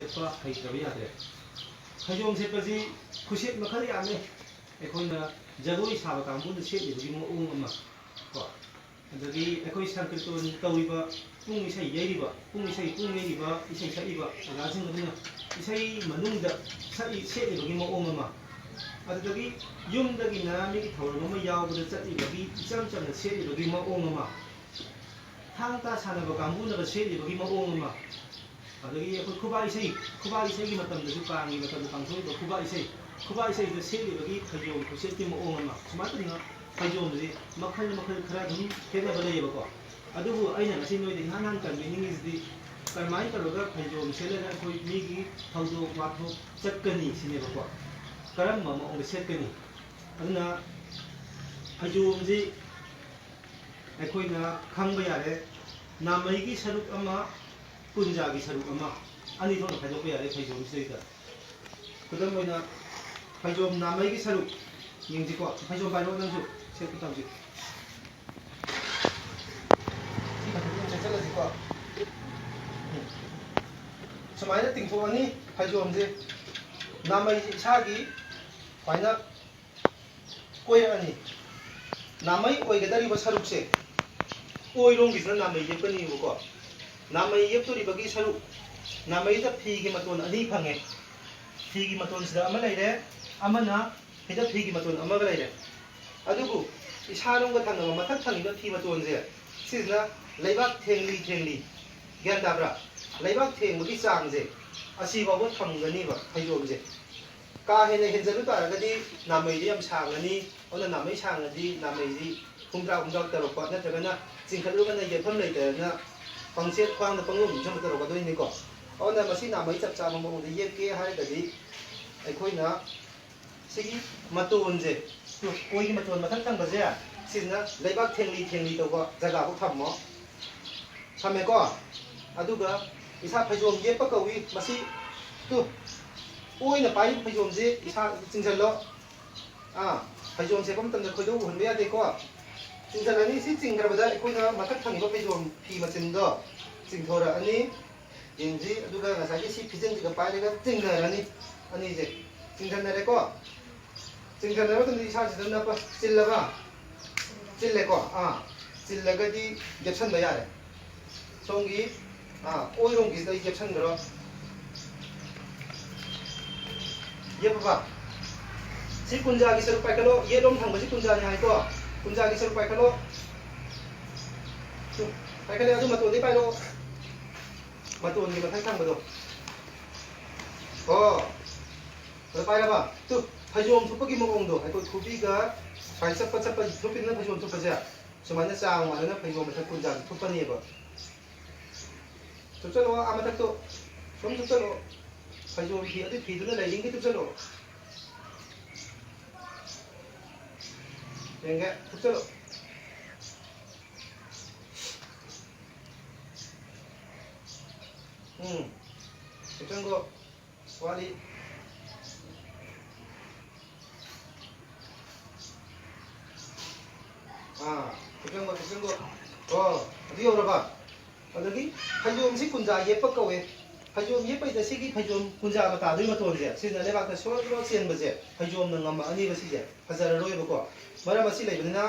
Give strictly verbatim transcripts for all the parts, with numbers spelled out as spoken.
ꯁꯦꯠꯄ ꯍꯩꯇ꯭ꯔꯕ ꯌꯥꯗ꯭ꯔꯦ꯫ ꯐꯩꯖꯣꯝ ꯁꯦꯠꯄꯁꯤ ꯈꯨꯁꯦꯠ ꯃꯈꯜ ꯌꯥꯝꯃꯦ꯫ ꯑꯩꯈꯣꯏꯅ ꯖꯒꯣꯏ ꯁꯥꯕ ꯀꯥꯡꯕꯨꯅ ꯁꯦꯠꯂꯤꯕꯒꯤ ꯃꯑꯣꯡ ꯑꯃ ꯀꯣ, ꯑꯗꯒꯤ ꯑꯩꯈꯣꯏ ꯁꯪꯀ꯭ꯔꯤꯇꯣꯟ ꯇꯧꯔꯤꯕ, ꯄꯨꯡ ꯏꯁꯩ ꯌꯩꯔꯤꯕ, ꯄꯨꯡ ꯏꯁꯩ ꯄꯨꯡ ꯌꯩꯔꯤꯕ ꯏꯁꯩ ꯁꯛꯏꯕ ꯑꯣꯖꯥꯁꯤꯡ ꯑꯗꯨꯅ ꯏꯁꯩ ꯃꯅꯨꯡꯗ ꯁꯛꯏ, ꯁꯦꯠꯂꯤꯕꯒꯤ ꯃꯑꯣꯡ ꯑꯃ, ꯑꯗꯨꯗꯒꯤ ꯌꯨꯝꯗꯒꯤꯅ ꯃꯤꯒꯤ ꯊꯧꯔꯝ ꯑꯃ ꯌꯥꯎꯕꯗ ꯆꯠꯂꯤꯕꯒꯤ ꯏꯆꯝ ꯆꯝꯅ ꯁꯦꯠꯂꯤꯕꯒꯤ ꯃꯑꯣꯡ ꯑꯃ, ꯊꯥꯡ ꯇꯥ ꯁꯥꯟꯅꯕ ꯀꯥꯡꯕꯨꯅꯒ ꯁꯦꯠꯂꯤꯕꯒꯤ ꯃꯑꯣꯡ ꯑꯃ, ꯑꯗꯒꯤ ꯑꯩꯈꯣꯏ ꯈꯨꯕꯥꯛ ꯏꯁꯩ, ꯈꯨꯕꯥꯛ ꯏꯁꯩꯒꯤ ꯃꯇꯝꯗꯁꯨ, ꯀꯥꯡꯒꯤ ꯃꯇꯝꯗ ꯄꯥꯡꯊꯣꯛꯏꯕ ꯈꯨꯕꯥꯛ ꯏꯁꯩ, ꯈꯨꯕꯥꯛ ꯏꯁꯩꯗ ꯁꯦꯠꯂꯤꯕꯒꯤ ꯐꯩꯖꯣꯝ ꯈꯨꯁꯦꯠꯀꯤ ꯃꯑꯣꯡ ꯑꯃ, ꯁꯨꯃꯥꯏꯅ ꯇꯧꯗꯅ ꯐꯩꯖꯣꯝꯁꯦ ꯃꯈꯜ ꯃꯈꯜ ꯈꯔ ꯑꯗꯨꯝ ꯈꯦꯠꯅꯕ ꯂꯩꯌꯦꯕꯀꯣ꯫ ꯑꯗꯨꯕꯨ ꯑꯩꯅ ꯉꯁꯤ ꯅꯣꯏꯗ ꯏꯍꯥꯟ ꯍꯥꯟꯅ ꯇꯝꯕꯤꯅꯤꯡꯉꯤꯁꯤꯗꯤ ꯀꯔꯝꯍꯥꯏꯅ ꯇꯧꯔꯒ ꯐꯩꯖꯣꯝ ꯁꯦꯠꯂꯒ ꯑꯩꯈꯣꯏ ꯃꯤꯒꯤ ꯊꯧꯗꯣꯛ ꯋꯥꯊꯣꯛ ꯆꯠꯀꯅꯤ ꯁꯤꯅꯦꯕꯀꯣ꯫ ꯀꯔꯝꯕ ꯃꯑꯣꯡꯗ ꯁꯦꯠꯀꯅꯤ? ꯑꯗꯨꯅ ꯐꯩꯖꯣꯝꯁꯤ ꯑꯩꯈꯣꯏꯅ ꯈꯪꯕ ꯌꯥꯔꯦ, ꯅꯥꯃꯩꯒꯤ ꯁꯔꯨꯛ ꯑꯃ, ꯀꯨꯟꯖꯥꯒꯤ ꯁꯔꯨꯛ ꯑꯃ, ꯑꯅꯤ ꯊꯣꯛꯅ ꯈꯥꯏꯗꯣꯛꯄ ꯌꯥꯔꯦ ꯐꯩꯖꯣꯝꯁꯤꯗꯩꯗ꯫ ꯈꯨꯗꯝ ꯑꯣꯏꯅ ꯐꯩꯖꯣꯝ ꯅꯥꯃꯩꯒꯤ ꯁꯔꯨꯛ ꯌꯦꯡꯁꯤꯀꯣ, ꯐꯩꯖꯣꯝ ꯄꯥꯏꯔꯣ ꯅꯪꯁꯨ, ꯁꯦꯠꯄ ꯇꯝꯁꯤ꯫ ꯁꯤ ꯈꯛꯇꯗꯤ ꯑꯗꯨꯝ ꯁꯦꯠꯆꯜꯂꯁꯤꯀꯣ꯫ ꯎꯝ꯫ ꯁꯨꯃꯥꯏꯅ ꯇꯤꯡꯊꯣꯛꯑꯅꯤ ꯐꯩꯖꯣꯝꯁꯦ꯫ ꯅꯥꯃꯩꯁꯦ ꯏꯁꯥꯒꯤ ꯁꯨꯃꯥꯏꯅ ꯀꯣꯏꯔꯛꯑꯅꯤ꯫ ꯅꯥꯃꯩ ꯑꯣꯏꯒꯗꯧꯔꯤꯕ ꯁꯔꯨꯛꯁꯦ ꯑꯣꯏꯔꯣꯝꯒꯤꯁꯤꯅ ꯅꯥꯃꯩ ꯌꯦꯞꯀꯅꯤꯕꯀꯣ꯫ ꯅꯥꯃꯩ ꯌꯦꯞꯇꯣꯔꯤꯕꯒꯤ ꯁꯔꯨꯛ, ꯅꯥꯃꯩꯁꯤꯗ ꯐꯤꯒꯤ ꯃꯇꯣꯟ ꯑꯅꯤ ꯐꯪꯉꯦ꯫ ꯐꯤꯒꯤ ꯃꯇꯣꯟꯁꯤꯗ ꯑꯃ ꯂꯩꯔꯦ, ꯑꯃꯅ ꯁꯤꯗ ꯐꯤꯒꯤ ꯃꯇꯣꯟ ꯑꯃꯒ ꯂꯩꯔꯦ꯫ ꯑꯗꯨꯕꯨ ꯏꯁꯥꯔꯣꯝꯒ ꯊꯪꯅꯕ ꯃꯊꯛ ꯊꯪꯉꯤꯕ ꯐꯤ ꯃꯇꯣꯟꯁꯦ, ꯁꯤꯁꯤꯅ ꯂꯩꯕꯥꯛ ꯊꯦꯡꯂꯤ ꯊꯦꯡꯂꯤ, ꯒ꯭ꯌꯥꯟ ꯇꯥꯕ꯭ꯔꯥ? ꯂꯩꯕꯥꯛ ꯊꯦꯡꯕꯒꯤ ꯆꯥꯡꯁꯦ ꯑꯁꯤꯐꯥꯎꯕ ꯊꯝꯒꯅꯤꯕ ꯐꯩꯖꯣꯝꯁꯦ꯫ ꯀꯥ ꯍꯦꯟꯅ ꯍꯦꯟꯖꯜꯂꯨ ꯇꯥꯔꯒꯗꯤ ꯅꯥꯃꯩꯗꯤ ꯌꯥꯝ ꯁꯥꯡꯉꯅꯤ꯫ ꯑꯗꯨꯅ ꯅꯥꯃꯩ ꯁꯥꯡꯉꯗꯤ ꯅꯥꯃꯩꯁꯤ ꯍꯨꯝꯗ꯭ꯔꯥ ꯍꯨꯝꯗ꯭ꯔꯥ ꯇꯧꯔꯛꯄ, ꯅꯠꯇ꯭ꯔꯒꯅ ꯆꯤꯡꯈꯠꯂꯨꯔꯒꯅ ꯌꯦꯠꯐꯝ ꯂꯩꯇꯗꯅ ꯈ꯭ꯋꯥꯡꯆꯦꯠ ꯈ꯭ꯋꯥꯡꯗ ꯄꯪꯌꯣꯝ ꯌꯣꯝꯁꯤꯟꯕ ꯇꯧꯔꯛꯀꯗꯣꯏꯅꯤꯀꯣ꯫ ꯑꯗꯨꯅ ꯃꯁꯤ ꯅꯥꯃꯩ ꯆꯞ ꯆꯥꯕ ꯃꯑꯣꯡꯗ ꯌꯦꯞꯀꯦ ꯍꯥꯏꯔꯒꯗꯤ ꯑꯩꯈꯣꯏꯅ ꯁꯤꯒꯤ ꯃꯇꯣꯟꯁꯦ, ꯑꯣꯏꯒꯤ ꯃꯇꯣꯟ ꯃꯊꯛ ꯊꯪꯕꯁꯦ, ꯁꯤꯁꯤꯅ ꯂꯩꯕꯥꯛ ꯊꯦꯡꯂꯤ ꯊꯦꯡꯂꯤ ꯇꯧꯕ ꯖꯒꯥꯐꯥꯎ ꯊꯝꯃꯣ꯫ ꯊꯝꯃꯦꯀꯣ꯫ ꯑꯗꯨꯒ ꯏꯁꯥ ꯐꯩꯖꯣꯝ ꯌꯦꯞꯄ ꯀꯧꯏ꯫ ꯃꯁꯤ ꯇꯨ, ꯑꯣꯏꯅ ꯄꯥꯏꯔꯤꯕ ꯐꯩꯖꯣꯝꯁꯤ ꯏꯁꯥ ꯆꯤꯡꯁꯤꯜꯂꯣ꯫ ꯑꯥ, ꯐꯩꯖꯣꯝ ꯁꯦꯠꯄ ꯃꯇꯝꯗ ꯈꯣꯏꯗꯧ ꯎꯍꯟꯕ ꯌꯥꯗꯦꯀꯣ꯫ ꯆꯤꯡꯁꯤꯜꯂꯅꯤ꯫ ꯁꯤ ꯆꯤꯡꯈ꯭ꯔꯕꯗ ꯑꯩꯈꯣꯏꯅ ꯃꯊꯛ ꯊꯪꯉꯤꯕ ꯐꯩꯖꯣꯝ ꯐꯤ ꯃꯆꯤꯟꯗꯣ ꯆꯤꯡꯊꯣꯔꯛꯑꯅꯤ꯫ ꯌꯦꯡꯁꯤ꯫ ꯑꯗꯨꯒ ꯉꯁꯥꯏꯒꯤ ꯁꯤ ꯐꯤꯖꯤꯟꯁꯤꯒ ꯄꯥꯏꯔꯒ ꯆꯤꯡꯊꯔꯅꯤ꯫ ꯑꯅꯤꯁꯦ ꯆꯤꯡꯊꯅꯔꯦꯀꯣ꯫ ꯆꯤꯡꯊꯅꯔ ꯃꯇꯨꯡꯗ ꯏꯁꯥꯁꯤꯗ ꯅꯞꯄ ꯆꯤꯜꯂꯕ? ꯆꯤꯜꯂꯦꯀꯣ꯫ ꯑꯥ, ꯆꯤꯜꯂꯒꯗꯤ ꯌꯦꯞꯁꯟꯕ ꯌꯥꯔꯦ꯫ ꯁꯣꯝꯒꯤ, ꯑꯥ, ꯑꯣꯏꯔꯣꯝꯒꯤꯁꯤꯗ ꯌꯦꯞꯁꯟꯈ꯭ꯔꯣ꯫ ꯌꯦꯞꯄꯕ? ꯁꯤ ꯀꯨꯟꯖꯥꯒꯤ ꯁꯔꯨꯛ ꯄꯥꯏꯈꯠꯂꯣ꯫ ꯌꯦꯠꯂꯣꯝ ꯊꯪꯕꯁꯤ ꯀꯨꯟꯖꯥꯅꯤ ꯍꯥꯏꯀꯣ꯫ ꯀꯨꯟꯖꯥꯒꯤ ꯁꯔꯨꯛ ꯄꯥꯏꯈꯠꯂꯣ꯫ ꯁꯨ, ꯄꯥꯏꯈꯠꯂꯦ꯫ ꯑꯗꯨ ꯃꯇꯣꯟꯗꯤ ꯄꯥꯏꯔꯛꯑꯣ꯫ ꯃꯇꯣꯟꯒꯤ ꯃꯊꯛ ꯊꯪꯕꯗꯣ꯫ ꯑꯣ꯫ ꯑꯗꯣ ꯄꯥꯏꯔꯕ? ꯇꯨ, ꯐꯩꯖꯣꯝ ꯊꯨꯞꯄꯒꯤ ꯃꯑꯣꯡꯗꯣ꯫ ꯑꯩꯈꯣꯏ ꯈꯨꯕꯤꯒ ꯁꯨꯃꯥꯏꯅ ꯆꯠꯄ, ꯆꯠꯄ ꯊꯨꯞꯄꯤꯗꯅ ꯐꯩꯖꯣꯝ ꯊꯨꯞꯄꯁꯦ꯫ ꯁꯨꯃꯥꯏꯅ ꯆꯥꯡ ꯃꯥꯟꯅꯅ ꯐꯩꯖꯣꯝ ꯃꯊꯛ ꯀꯨꯟꯖꯥꯁꯦ ꯊꯨꯞꯄꯅꯦꯕ꯫ ꯊꯨꯞꯆꯜꯂꯣ, ꯑꯥ ꯃꯊꯛꯇꯣ꯫ ꯁꯨꯝ ꯊꯨꯞꯆꯜꯂꯣ꯫ ꯐꯩꯖꯣꯝ ꯐꯤ, ꯑꯗꯨꯏ ꯐꯤꯗꯨꯅ ꯂꯩꯅꯤꯡꯒꯤ ꯊꯨꯞꯆꯜꯂꯣ꯫ ꯌꯦꯡꯒꯦ, ꯊꯨꯞꯆꯜꯂꯣ꯫ ꯎꯝ꯫ ꯊꯨꯞꯆꯟꯈꯣ꯫ ꯋꯥꯠꯂꯤ꯫ ꯑꯥ, ꯊꯨꯞꯆꯟꯈꯣ, ꯊꯨꯞꯆꯟꯈꯣ꯫ ꯑꯣ, ꯑꯗꯨ ꯌꯧꯔꯕ? ꯑꯗꯒꯤ ꯐꯩꯖꯣꯝꯁꯤ ꯀꯨꯟꯖꯥ ꯌꯦꯞꯄ ꯀꯧꯋꯦ꯫ ꯐꯩꯖꯣꯝ ꯌꯦꯞꯄꯩꯗ ꯁꯤꯒꯤ ꯐꯩꯖꯣꯝ ꯀꯨꯟꯖꯥ ꯃꯇꯥꯗꯨꯒꯤ ꯃꯇꯣꯟꯁꯦ, ꯁꯤꯅ ꯂꯩꯕꯥꯛꯇ ꯁꯣꯔꯣ ꯁꯣꯔꯣ ꯆꯦꯟꯕꯁꯦ ꯐꯩꯖꯣꯝꯅ ꯉꯝꯃꯛꯑꯅꯤꯕ ꯁꯤꯁꯦ꯫ ꯐꯖꯔꯔꯣꯏꯕꯀꯣ꯫ ꯃꯔꯝ ꯑꯁꯤ ꯂꯩꯕꯅꯤꯅ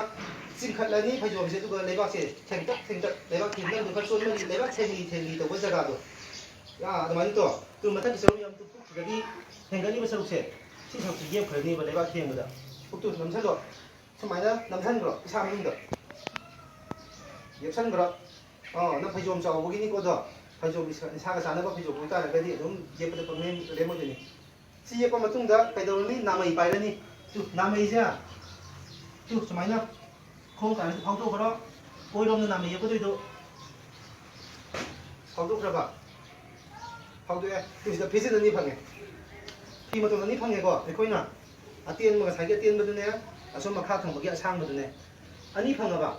ꯆꯤꯡꯈꯠꯂꯅꯤ ꯐꯩꯖꯣꯝꯁꯦ, ꯑꯗꯨꯒ ꯂꯩꯕꯥꯛꯁꯦ ꯊꯦꯡꯇꯛ ꯊꯦꯡꯇꯛ, ꯂꯩꯕꯥꯛ ꯊꯦꯡꯇꯛ ꯈꯔ ꯆꯣꯟꯕꯒꯤ ꯂꯩꯕꯥꯛ ꯊꯦꯡꯂꯤ ꯊꯦꯡꯂꯤ ꯇꯧꯕ ꯖꯒꯥꯗꯣ꯫ ꯑꯥ, ꯑꯗꯨꯃꯥꯏꯅ ꯇꯧ꯫ ꯑꯗꯨ ꯃꯊꯛꯀꯤ ꯁꯔꯨꯛ ꯌꯥꯝ ꯄꯨꯛꯇꯨꯗꯒꯤ ꯍꯦꯟꯒꯠꯂꯤꯕ ꯁꯔꯨꯛꯁꯦ, ꯁꯤ ꯁꯔꯨꯛꯁꯦ ꯌꯦꯞꯈ꯭ꯔꯅꯤꯕ ꯂꯩꯕꯥꯛ ꯊꯦꯡꯕꯗ꯫ ꯄꯨꯛꯇꯨ ꯅꯝꯁꯤꯜꯂꯣ꯫ ꯁꯨꯃꯥꯏꯅ ꯅꯝꯁꯤꯟꯈ꯭ꯔꯣ ꯏꯁꯥ ꯃꯅꯨꯡꯗ꯫ ꯌꯦꯞꯁꯟꯈ꯭ꯔꯣ꯫ ꯑꯣ, ꯅꯪ ꯐꯩꯖꯣꯝ ꯆꯥꯎꯕꯒꯤꯅꯤꯀꯣ ꯑꯗꯣ꯫ ꯐꯩꯖꯣꯝ ꯏꯁꯥ-, ꯏꯁꯥꯒ ꯆꯥꯟꯅꯕ ꯐꯩꯖꯣꯝ ꯑꯣꯏꯇꯥꯔꯒꯗꯤ ꯑꯗꯨꯝ ꯌꯦꯞꯄꯗ ꯄꯪꯂꯦꯝ-, ꯂꯦꯝꯃꯣꯏꯗꯣꯏꯅꯤ꯫ ꯁꯤ ꯌꯦꯛꯄ ꯃꯇꯨꯡꯗ ꯀꯩꯗꯧꯔꯅꯤ? ꯅꯥꯃꯩ ꯄꯥꯏꯔꯅꯤ꯫ ꯇꯨ, ꯅꯥꯃꯩꯁꯦ꯫ ꯇꯨ, ꯁꯨꯃꯥꯏꯅ꯫ ꯈꯣꯡ ꯀꯥꯏꯅ ꯐꯥꯎꯗꯣꯛꯈ꯭ꯔꯣ꯫ ꯑꯣꯏꯔꯣꯝꯗ ꯅꯥꯃꯩ ꯌꯦꯛꯀꯗꯣꯏꯗꯣ꯫ ꯐꯥꯎꯗꯣꯛꯈ꯭ꯔꯕ? ꯐꯥꯎꯗꯣꯛꯑꯦ꯫ ꯇꯨ, ꯁꯤꯗ ꯐꯤꯖꯤꯟ ꯑꯅꯤ ꯐꯪꯉꯦ꯫ ꯐꯤ ꯃꯇꯣꯟ ꯑꯅꯤ ꯐꯪꯉꯦꯀꯣ ꯑꯩꯈꯣꯏꯅ꯫ ꯑꯇꯦꯟꯕ, ꯉꯁꯥꯏꯒꯤ ꯑꯇꯦꯟꯕꯗꯨꯅꯦ, ꯑꯁꯣꯝ ꯃꯈꯥ ꯊꯪꯕꯒꯤ ꯑꯁꯥꯡꯕꯗꯨꯅꯦ꯫ ꯑꯅꯤ ꯐꯪꯉꯕ?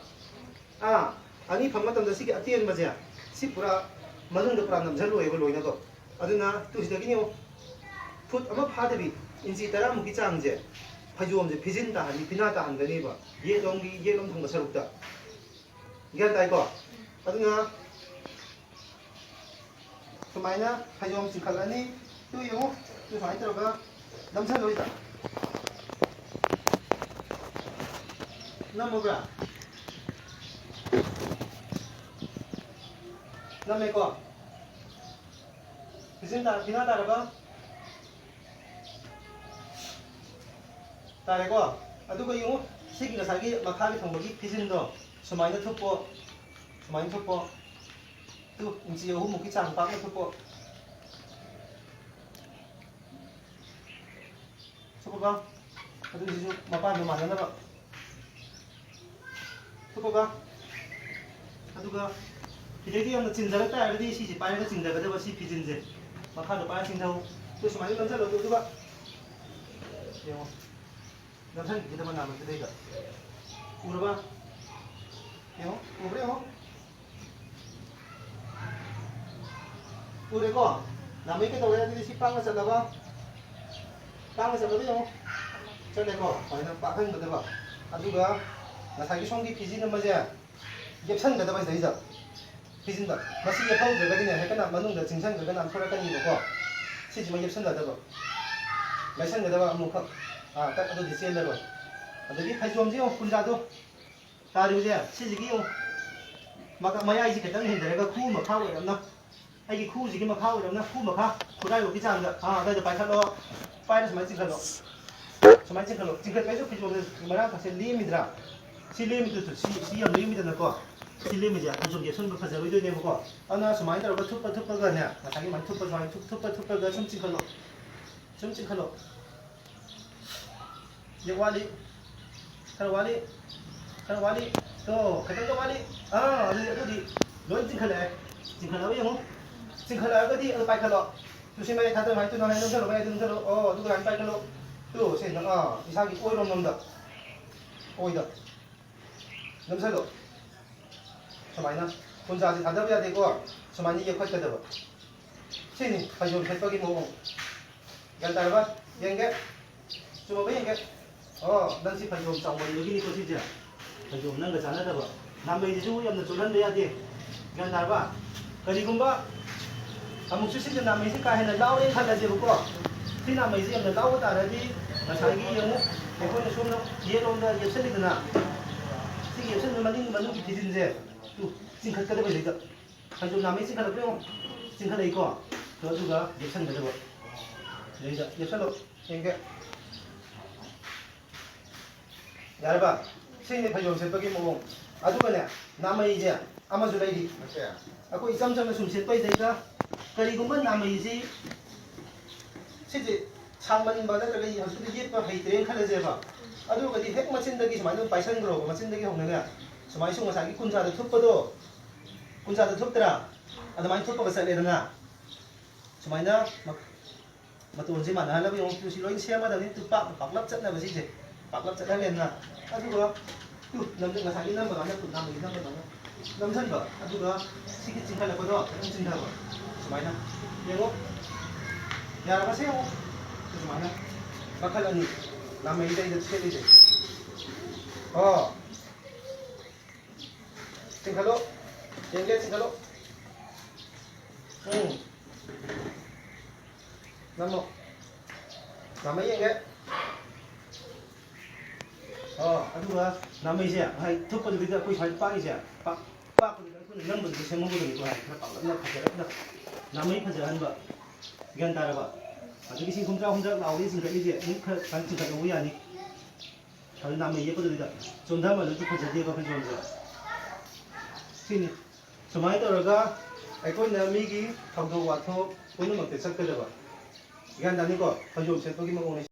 ꯑꯥ, ꯑꯅꯤ ꯐꯪꯕ ꯃꯇꯝꯗ ꯁꯤꯒꯤ ꯑꯇꯦꯟꯕꯁꯦ, ꯁꯤ ꯄꯨꯔꯥ ꯃꯅꯨꯡꯗ ꯄꯨꯔꯥ ꯅꯝꯁꯤꯜꯂꯣꯏꯕ ꯂꯣꯏꯅꯀꯣ꯫ ꯑꯗꯨꯅ ꯇꯨ ꯁꯤꯗꯒꯤꯅꯦ ꯌꯦꯡꯉꯣ, ꯐꯨꯠ ꯑꯃ ꯐꯥꯗꯕꯤ, ꯏꯟꯆꯤ ꯇꯔꯥꯃꯨꯛꯀꯤ ꯆꯥꯡꯁꯦ ꯐꯩꯖꯣꯝꯁꯦ ꯐꯤꯖꯤꯟ ꯇꯥꯍꯟꯅꯤ, ꯐꯤꯅꯥ ꯇꯥꯍꯟꯒꯅꯦꯕ꯫ ꯌꯦꯠꯂꯣꯝꯒꯤ, ꯌꯦꯠꯂꯣꯝ ꯊꯪꯕ ꯁꯔꯨꯛꯇ꯫ ꯒ꯭ꯌꯥꯟ ꯇꯥꯏꯀꯣ? ꯑꯗꯨꯅ ꯁꯨꯃꯥꯏꯅ ꯐꯩꯖꯣꯝ ꯆꯤꯡꯈꯠꯂꯅꯤ꯫ ꯇꯨ ꯌꯦꯡꯉꯨ, ꯇꯨ ꯁꯨꯃꯥꯏꯅ ꯇꯧꯔꯒ ꯅꯝꯁꯜꯂꯣꯏꯗ꯫ ꯅꯝꯃꯕ꯭ꯔꯥ? ꯅꯝꯃꯦꯀꯣ? ꯐꯤꯖꯤꯟ ꯇꯥ-, ꯐꯤꯅꯥ ꯇꯥꯔꯕ? ꯇꯥꯔꯦꯀꯣ? ꯑꯗꯨꯒ ꯌꯦꯡꯉꯨ, ꯁꯤꯒꯤ ꯉꯁꯥꯏꯒꯤ ꯃꯈꯥꯒꯤ ꯊꯪꯕꯒꯤ ꯐꯤꯖꯤꯟꯗꯣ ꯁꯨꯃꯥꯏꯅ ꯊꯨꯞꯄꯣ, ꯁꯨꯃꯥꯏꯅ ꯊꯨꯞꯄꯣ꯫ ꯇꯨ, ꯏꯟꯆꯤ ꯑꯍꯨꯝꯃꯨꯛꯀꯤ ꯆꯥꯡ ꯄꯥꯛꯅ ꯊꯨꯞꯄꯣ꯫ ꯊꯨꯞꯄꯕ? ꯑꯗꯨꯒꯤꯁꯤꯁꯨ ꯃꯄꯥꯟꯗꯣ ꯃꯥꯟꯅꯅꯕ꯫ ꯊꯨꯞꯄꯕ? ꯑꯗꯨꯒ ꯁꯤꯗꯩꯗꯤ ꯌꯥꯝꯅ ꯆꯤꯟꯊꯔꯛ ꯇꯥꯔꯒꯗꯤ ꯁꯤꯁꯦ ꯄꯥꯏꯔꯒ ꯆꯤꯡꯊꯒꯗꯕ, ꯁꯤ ꯐꯤꯖꯤꯟꯁꯦ꯫ ꯃꯈꯥꯗ ꯄꯥꯏꯔ ꯆꯤꯡꯊꯧ꯫ ꯇꯨ ꯁꯨꯃꯥꯏꯅ ꯅꯝꯁꯤꯜꯂꯣ, ꯇꯨ, ꯑꯗꯨꯒ ꯌꯦꯡꯉꯣ꯫ ꯅꯝꯁꯤꯟꯈꯤꯒꯗꯕ ꯅꯥꯃꯩ ꯈꯨꯗꯩꯗ꯫ ꯎꯔꯕ? ꯌꯦꯡꯉꯣ, ꯎꯕ꯭ꯔꯥ ꯌꯦꯡꯉꯣ꯫ ꯎꯔꯦꯀꯣ? ꯅꯥꯃꯩ ꯀꯩꯗꯧꯔꯦ? ꯑꯗꯨꯗꯤ ꯁꯤ ꯄꯥꯛꯅ ꯆꯠꯂꯕ? ꯄꯥꯛꯅ ꯆꯠꯂꯕ ꯌꯦꯡꯉꯣ꯫ ꯆꯠꯂꯦꯀꯣ? ꯁꯨꯃꯥꯏꯅ ꯄꯥꯛꯍꯟꯒꯗꯕ꯫ ꯑꯗꯨꯒ ꯉꯁꯥꯏꯒꯤ ꯁꯣꯝꯒꯤ ꯐꯤꯖꯤꯟ ꯑꯃꯁꯦ ꯌꯦꯞꯁꯟꯒꯗꯕ ꯁꯤꯗꯩꯁꯤꯗ꯫ ꯐꯤꯖꯤꯟꯗ꯫ ꯃꯁꯤ ꯌꯦꯞꯍꯧꯗ꯭ꯔꯒꯗꯤꯅꯦ, ꯍꯦꯛꯇ ꯃꯅꯨꯡꯗ ꯆꯤꯡꯁꯤꯟꯈ꯭ꯔꯒ ꯅꯥꯟꯊꯣꯔꯛꯀꯅꯤꯕꯀꯣ꯫ ꯁꯤꯁꯤꯃ ꯌꯦꯞꯁꯟꯒꯗꯕ꯫ ꯂꯩꯁꯟꯒꯗꯕ ꯑꯃꯨꯛꯈꯛ꯫ ꯑꯥ, ꯇꯛ, ꯑꯗꯨꯗꯤ ꯆꯦꯜꯂꯔꯣꯏ꯫ ꯑꯗꯒꯤ ꯐꯩꯖꯣꯝꯁꯤ ꯌꯦꯡꯉꯨ, ꯀꯨꯟꯖꯥꯗꯣ ꯇꯥꯔꯤꯕꯁꯦ, ꯁꯤꯁꯤꯒꯤ ꯌꯦꯡꯉꯨ꯫ ꯃ-, ꯃꯌꯥꯏꯁꯤ ꯈꯤꯇꯪ ꯍꯦꯟꯊꯔꯒ ꯈꯨ ꯃꯈꯥ ꯑꯣꯏꯔꯞꯅ, ꯑꯩꯒꯤ ꯈꯨꯁꯤꯒꯤ ꯃꯈꯥ ꯑꯣꯏꯔꯞꯅ, ꯈꯨ ꯃꯈꯥ, ꯈꯨꯗꯥꯏꯕꯧꯒꯤ ꯆꯥꯡꯗ, ꯑꯥ, ꯑꯗꯥꯏꯗ ꯄꯥꯏꯈꯠꯂꯣ꯫ ꯄꯥꯏꯔ ꯁꯨꯃꯥꯏꯅ ꯆꯤꯡꯈꯠꯂꯣ꯫ ꯁꯨꯃꯥꯏꯅ ꯆꯤꯡꯈꯠꯂꯣ꯫ ꯆꯤꯡꯈꯠꯄ ꯍꯥꯏꯁꯦ ꯐꯩꯖꯣꯝꯁꯦ ꯃꯔꯥꯡ ꯀꯥꯏꯁꯦ ꯂꯦꯝꯃꯤꯗ꯭ꯔꯥ? ꯁꯤ ꯂꯦꯝꯃꯤꯗꯨꯁꯨ, ꯁꯤ, ꯁꯤ ꯌꯥꯝ ꯂꯦꯝꯃꯤꯗꯅꯀꯣ꯫ ꯁꯤ ꯂꯦꯝꯃꯤꯁꯦ ꯐꯩꯖꯣꯝ ꯌꯦꯠꯁꯟꯕ ꯐꯖꯔꯣꯏꯗꯣꯏꯅꯦꯕꯀꯣ꯫ ꯑꯗꯨꯅ ꯁꯨꯃꯥꯏꯅ ꯇꯧꯔꯒ ꯊꯨꯞꯄ ꯊꯨꯞꯄꯒꯅꯦ, ꯉꯁꯥꯏꯒꯤ ꯁꯨꯃꯥꯏꯅ ꯊꯨꯞꯄ, ꯁꯨꯃꯥꯏꯅ ꯊꯨꯞ-, ꯊꯨꯞꯄ ꯊꯨꯞꯄꯒ ꯁꯨꯝ ꯆꯤꯡꯈꯠꯂꯣ꯫ ꯁꯨꯝ ꯆꯤꯡꯈꯠꯂꯣ꯫ ꯌꯦ ꯋꯥꯠꯂꯤ꯫ ꯈꯔ ꯋꯥꯠꯂꯤ꯫ ꯈꯔ ꯋꯥꯠꯂꯤ꯫ ꯇꯣ, ꯈꯤꯇꯪꯒ ꯋꯥꯠꯂꯤ꯫ ꯑꯥ, ꯑꯗꯨꯗꯤ, ꯑꯗꯨꯗꯤ ꯂꯣꯏ ꯆꯤꯡꯈꯠꯂꯛꯑꯦ꯫ ꯆꯤꯡꯈꯠꯂꯛꯑꯕ ꯌꯦꯡꯉꯨ꯫ ꯆꯤꯡꯈꯠꯂꯛꯑꯒꯗꯤ ꯑꯗꯨ ꯄꯥꯏꯈꯠꯂꯣ꯫ ꯇꯨ ꯁꯤ ꯃꯌꯥꯏ ꯊꯥꯗꯧ ꯍꯥꯏ, ꯇꯨ ꯅꯪ ꯍꯥꯏ ꯅꯝꯁꯜꯂꯣ, ꯃꯌꯥꯏꯗ ꯅꯝꯁꯜꯂꯣ꯫ ꯑꯣ, ꯑꯗꯨꯒ ꯍꯥꯏ ꯄꯥꯏꯈꯠꯂꯣ꯫ ꯇꯨ, ꯁꯤ, ꯑꯥ, ꯏꯁꯥꯒꯤ ꯑꯣꯏꯔꯣꯝ ꯂꯣꯝꯗ꯫ ꯑꯣꯏꯗ꯫ ꯅꯝꯁꯜꯂꯣ꯫ ꯁꯨꯃꯥꯏꯅ꯫ ꯀꯨꯟꯖꯥꯁꯦ ꯊꯥꯗꯕ ꯌꯥꯗꯦꯀꯣ꯫ ꯁꯨꯃꯥꯏꯅ ꯌꯦꯞꯈꯠꯀꯗꯕ꯫ ꯁꯤꯅꯤ ꯐꯩꯖꯣꯝ ꯁꯦꯠꯄꯒꯤ ꯃꯑꯣꯡ꯫ ꯒ꯭ꯌꯥꯟ ꯇꯥꯔꯕ? ꯌꯦꯡꯒꯦ꯫ ꯆꯨꯝꯃꯕ ꯌꯦꯡꯒꯦ꯫ ꯑꯣ, ꯅꯪ ꯁꯤ ꯐꯩꯖꯣꯝ ꯆꯥꯎꯃꯟꯕꯒꯤꯅꯤꯀꯣ ꯁꯤꯁꯦ꯫ ꯐꯩꯖꯣꯝ ꯅꯪꯒ ꯆꯥꯟꯅꯗꯕ꯫ ꯅꯥꯃꯩꯁꯤꯁꯨ ꯌꯥꯝꯅ ꯆꯣꯠꯍꯟꯕ ꯌꯥꯗꯦ꯫ ꯒ꯭ꯌꯥꯟ ꯇꯥꯔꯕ? ꯀꯔꯤꯒꯨꯝꯕ ꯑꯃꯨꯛꯁꯨ ꯁꯤꯒꯤ ꯅꯥꯃꯩꯁꯤ ꯀꯥ ꯍꯦꯟꯅ ꯂꯥꯎꯔꯦꯅ ꯈꯜꯂꯁꯦꯕꯀꯣ꯫ ꯁꯤ ꯅꯥꯃꯩꯁꯤ ꯌꯥꯝꯅ ꯂꯥꯎꯕ ꯇꯥꯔꯗꯤ ꯉꯁꯥꯏꯒꯤ ꯌꯦꯡꯉꯨ, ꯑꯩꯈꯣꯏꯅ ꯁꯣꯝꯗ ꯌꯦꯠꯂꯣꯝꯗ ꯌꯦꯞꯁꯜꯂꯤꯗꯅ, ꯁꯤꯒꯤ ꯌꯦꯞꯁꯟꯕ ꯃꯅꯤꯡ ꯃꯅꯨꯡꯒꯤ ꯐꯤꯖꯤꯟꯁꯦ ꯇꯨ ꯆꯤꯡꯈꯠꯀꯗꯕ ꯁꯤꯗ꯫ ꯐꯩꯖꯣꯝ ꯅꯥꯃꯩ ꯆꯤꯡꯈꯠꯂꯛꯄ ꯌꯦꯡꯉꯨ, ꯆꯤꯡꯈꯠꯂꯛꯏꯀꯣ꯫ ꯇꯨ ꯑꯗꯨꯒ ꯌꯦꯞꯁꯟꯒꯗꯕ꯫ ꯁꯤꯗꯩꯗ ꯌꯦꯞꯁꯜꯂꯣ, ꯌꯦꯡꯒꯦ꯫ ꯌꯥꯔꯕ? ꯁꯤꯅꯤ ꯐꯩꯖꯣꯝ ꯁꯦꯠꯄꯒꯤ ꯃꯑꯣꯡ꯫ ꯑꯗꯨꯒꯅꯦ, ꯅꯥꯃꯩꯁꯦ ꯑꯃꯁꯨ ꯂꯩꯔꯤ꯫ ꯑꯩꯈꯣꯏ ꯏꯆꯝ ꯆꯝꯅ ꯁꯨꯝ ꯁꯦꯠꯄꯩꯗꯩꯗ ꯀꯔꯤꯒꯨꯝꯕ ꯅꯥꯃꯩꯁꯤ, ꯁꯤꯁꯦ ꯁꯥꯡꯃꯟꯕ ꯅꯠꯇ꯭ꯔꯒ ꯍꯧꯖꯤꯛꯇꯤ ꯌꯦꯠꯄ ꯍꯩꯇ꯭ꯔꯦꯅ ꯈꯜꯂꯁꯦꯕ꯫ ꯑꯗꯨꯒꯗꯤ ꯍꯦꯛ ꯃꯆꯤꯟꯗꯒꯤ ꯁꯨꯃꯥꯏꯅ ꯑꯗꯨꯝ ꯄꯥꯏꯁꯟꯈ꯭ꯔꯣꯕ, ꯃꯆꯤꯟꯗꯒꯤ ꯍꯧꯅꯅꯦ ꯁꯨꯃꯥꯏꯅ ꯁꯨꯝ ꯉꯁꯥꯏꯒꯤ ꯀꯨꯟꯖꯥꯗ ꯊꯨꯞꯄꯗꯣ, ꯀꯨꯟꯖꯥꯗ ꯊꯨꯞꯇ꯭ꯔꯥ? ꯑꯗꯨꯃꯥꯏꯅ ꯊꯨꯞꯄꯒ ꯆꯠꯂꯦꯗꯅ, ꯁꯨꯃꯥꯏꯅ ꯃꯇꯣꯟꯁꯦ ꯃꯥꯟꯅꯍꯜꯂꯕ ꯌꯦꯡꯉꯨ, ꯇꯨꯁꯤ ꯂꯣꯏꯅ ꯁꯦꯝꯃꯗꯕꯅꯤ꯫ ꯇꯨ ꯄꯥꯛ-, ꯄꯥꯛꯂꯞ ꯆꯠꯅꯕ ꯁꯤꯁꯦ, ꯄꯥꯛꯂꯞ ꯆꯠꯍꯜꯂꯦꯅ꯫ ꯑꯗꯨꯒ ꯇꯨ ꯅꯝꯖ-, ꯉꯁꯥꯏꯒꯤ ꯅꯝꯕ ꯀꯥꯟꯗ ꯇꯨ ꯅꯝꯕꯒꯤ ꯅꯝꯕ ꯀꯥꯟꯗ ꯅꯝꯁꯤꯟꯕ, ꯑꯗꯨꯒ ꯁꯤꯒꯤ ꯆꯤꯡꯈꯠꯂꯛꯄꯗꯣ ꯈꯤꯇꯪ ꯆꯤꯡꯊꯕ, ꯁꯨꯃꯥꯏꯅ꯫ ꯌꯦꯡꯉꯣ, ꯌꯥꯔꯕꯁꯦ ꯌꯦꯡꯉꯣ, ꯁꯨꯃꯥꯏꯅ ꯃꯈꯜ ꯑꯅꯤ ꯅꯥꯃꯩꯗꯩꯗ ꯁꯦꯠꯂꯤꯁꯦ꯫ ꯑꯣ, ꯆꯤꯡꯈꯠꯂꯣ, ꯌꯦꯡꯒꯦ, ꯆꯤꯡꯈꯠꯂꯣ꯫ ꯎꯝ꯫ ꯅꯝꯃꯣ꯫ ꯅꯝꯃ ꯌꯦꯡꯒꯦ꯫ ꯑꯣ, ꯑꯗꯨꯒ ꯅꯥꯃꯩꯁꯦ ꯉꯁꯥꯏ ꯊꯨꯞꯄꯗꯨꯗ ꯑꯩꯈꯣꯏ ꯁ꯭ꯋꯥꯏꯗ ꯄꯥꯛꯏꯁꯦ, ꯄꯥꯛ-, ꯄꯥꯛꯄꯗꯨꯗ ꯑꯩꯈꯣꯏꯅ ꯅꯝꯕꯗꯨꯗ ꯁꯦꯝꯍꯧꯒꯗꯕꯅꯤꯀꯣ꯫ ꯍꯥꯏ, ꯈꯔ ꯄꯥꯛꯂꯞꯅ ꯐꯖꯔꯞꯅ ꯅꯥꯃꯩ ꯐꯖꯍꯟꯕ꯫ ꯒ꯭ꯌꯥꯟ ꯇꯥꯔꯕ? ꯑꯗꯒꯤ ꯁꯤ ꯍꯨꯝꯗ꯭ꯔꯥ ꯍꯨꯝꯗ꯭ꯔꯥ ꯂꯥꯎꯕꯗꯒꯤ ꯆꯤꯡꯈꯠꯂꯤꯁꯦ ꯑꯗꯨꯝ ꯈꯔ ꯁꯨꯃꯥꯏꯅ ꯆꯤꯡꯈꯠꯍꯧꯕ ꯌꯥꯅꯤ꯫ ꯑꯗꯨ ꯅꯥꯃꯩ ꯌꯦꯛꯄꯗꯨꯗ ꯆꯣꯟꯊꯃꯜꯂꯁꯨ ꯐꯖꯗꯦꯕ ꯐꯩꯖꯣꯝꯁꯦ꯫ ꯁꯤꯅꯤ꯫ ꯁꯨꯃꯥꯏꯅ ꯇꯧꯔꯒ ꯑꯩꯈꯣꯏꯅ ꯃꯤꯒꯤ ꯊꯧꯗꯣꯛ ꯋꯥꯊꯣꯛ ꯄꯨꯝꯅꯃꯛꯇ ꯆꯠꯀꯗꯕ꯫ ꯒ꯭ꯌꯥꯟ ꯇꯥꯅꯤꯀꯣ? ꯐꯩꯖꯣꯝ ꯁꯦꯠꯄꯒꯤ ꯃꯑꯣꯡ ꯑꯁꯤ꯫